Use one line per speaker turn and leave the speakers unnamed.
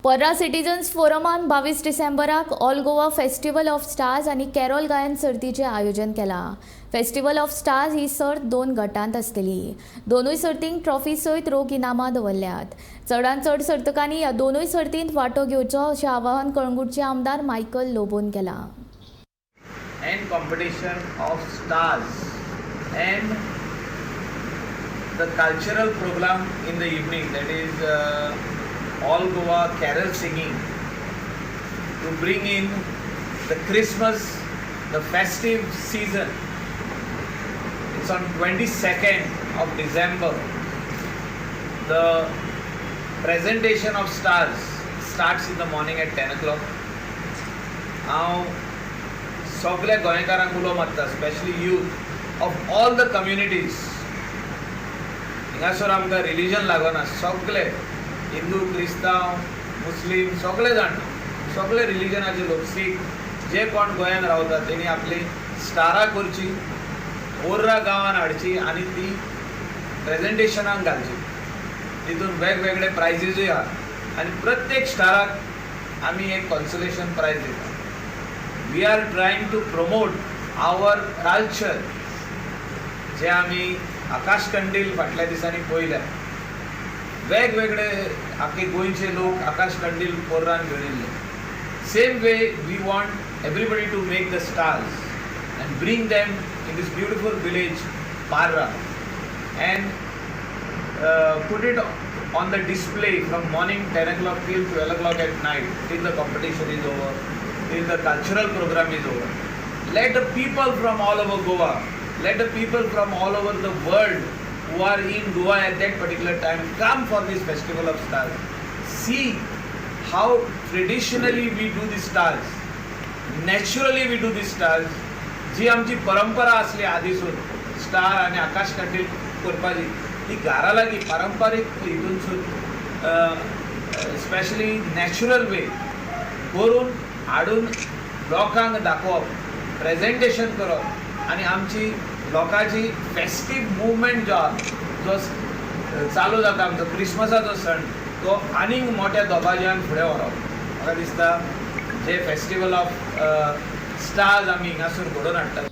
पर्रा citizens फोरमान 22 डिसेंबराक All Goa Festival of Stars आनी कॅरोल गायन सर्तीचें आयोजन केलां. फेस्टिवल ऑफ स्टार्स ही सर्त दोन गटांत आसतली. दोनूय सर्तींक ट्रॉफी सयत रोख इनामां दवरल्यात. चडांत चड सर्तकांनी ह्या दोनूय सर्तींत वांटो घेवचो अशें आवाहन कळंगूटचे आमदार मायकल लोबोन केलां.
And competition of stars and the cultural program in the evening, that is All Goa carol singing to bring in the Christmas, the festive season. It's on 22nd of December. The presentation of stars starts in the morning at 10 o'clock. हांव सगल्या गोंयकारांक उलो मारता, specially youth of all the communities. हिंगासर आमकां religion लागना. सगले हिंदू, क्रिस्तांव, मुस्लीम, सगळे जाण, सगळे रिलीजनाचे लोक, सीख, जे कोण गोंयान रावता तेणी आपली स्टारां करची, ओर्रा गांवान हाडची आनी ती प्रेजेंटेशनाक घालची. तितून वेगवेगळे प्रायजीसूय आहा आनी प्रत्येक स्टाराक आमी एक कॉन्सोलेशन प्रायज दिता. We are trying to promote our culture. जे आमी आकाश कंदील फाटल्या दिसांनी पळयल्या, वेगवेगळे आख्खे गोंयचे लोक आकाश कंदील पोर्रान घेवन येयल्ले. Same way, we want everybody to make the stars and bring them in this beautiful village Parra and put it on the display from morning 10 o'clock till 12 o'clock at night, till the competition is over, till the cultural program is over. Let the people from all over Goa, let the people from all over the world who are in Goa at that particular time come for this Festival of Stars. See how traditionally we do the stars, naturally we do the stars. जी आमची परंपरा आसली आदीसून star आनी आकाश कंदील करपाची, ती घरा लागीं पारंपारीक हितूनसून स्पेशली नॅचरल वे करून हाडून लोकांक दाखोवप, प्रेजेंटेशन करप आनी आमची लोकांची फेस्टीव मुवमेंट जो आहा, जो चालू जाता आमचो क्रिसमसाचो सण, तो आनीक मोठ्या दबाज्यान फुडें व्हरप. म्हाका दिसता जे फेस्टिवल ऑफ स्टार्स आमी हिंगासर घडोवन हाडटात.